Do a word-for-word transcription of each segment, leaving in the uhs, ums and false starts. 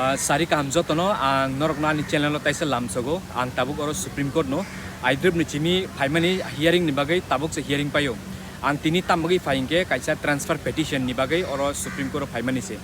Ah, sari kaham jotono, ang norokno ani channel o taisa lamsogo. Ang tabuk oro Supreme Court no aidrip ni chimi phaimani hearing ni bagwi tabuk se hearing paio. Ang tini tam bagwi phai hwnkhe kaisa transfer petition ni bagwi oro Supreme Court o phaimani se.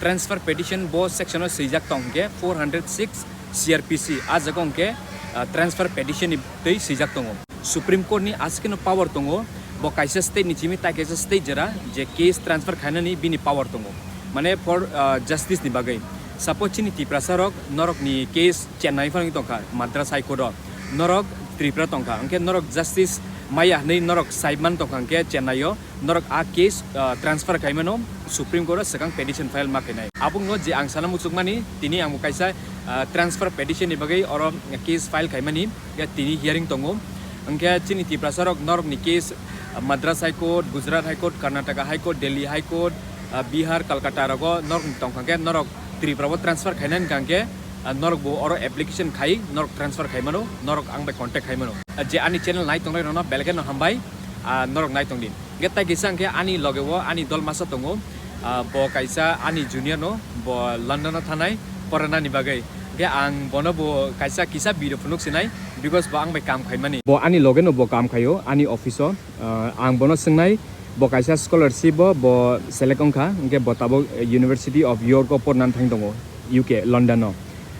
Transfer petition bo section o swijak tong hwnkhe four hundred six C R P C, a jaga hwnkhe, ah, transfer petition ni twi swijak tongo. Supreme Court ni askeno power tongo, bo kaisa state ni chimi tai kaisa state jera je case transfer khainani bini power tongo, mane for, ah, justice ni bagwi. Suppose chini Tiprasa rok norok ni case Chennai phano tongkha, Madras High Court o, norok Tripura tongkha, hwnkhe norok justice maya hwnwi norok saiman tongkha, hwnkhe Chennai o norok a case, ah, transfer khaimano Supreme Court o swkang petition file ma khainai. Abukno je ang sana muchukmani, tini ang bo kaisa, ah, transfer petition ni bagwi oro case file khaimani, ya tini hearing tongo. Hwnkhe chini Tiprasa rok norok ni case, ah, Madras High Court, Gujarat High Court, Karnataka High Court, Delhi High Court, ah, Bihar, Kolkata rogo norok ni tongkha khe norok Tripura o transfer khainani hwnkha khe, ah, norok bo oro application khai norok transfer khaimano, norok ang bai contact khaimano. Ah, je ani channel nai tongnai rokno belai kheno hambai, ah, norok nai tongdi. Hwnkhe tai kisa hwnkhe ani loge o ani dol masa tongo, ah, bo kaisa ani junior no, bo London o thanai poranani bagwi. Hwnkhe ang bono bo kaisa kisa video phunuk sinai, because bo ang bai kam khaimani. Bo ani loge no bo kam khaio, ani office o. Ah, ang bono swngnai, bo kaisa scholarship o bo select wngkha, hwnkhe bo tabuk University of York o pornani thang tongo, U K, London o.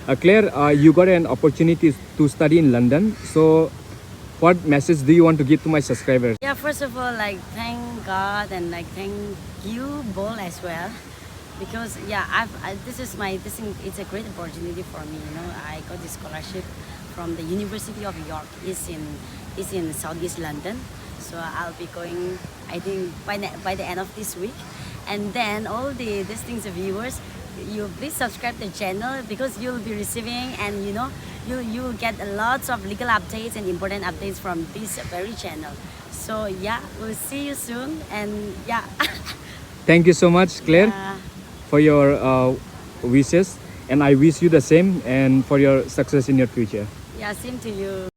Uh, Claire, uh, you got an opportunity to study in London, so what message do you want to give to my subscribers? Yeah, first of all, like, thank God and, like, thank you, Bol, as well. Because, yeah, I've, I, this is my, this thing, it's a great opportunity for me, you know. I got this scholarship from the University of York. It's in, it's in Southeast London. So I'll be going, I think, by the, by the end of this week. And then all the, these things, the viewers, you please subscribe the channel because you'll be receiving and, you know, you, you get lots of legal updates and important updates from this very channel. So yeah, we'll see you soon and yeah. Thank you so much, Claire, Yeah. for your, uh, wishes, and I wish you the same and for your success in your future. Yeah, same to you.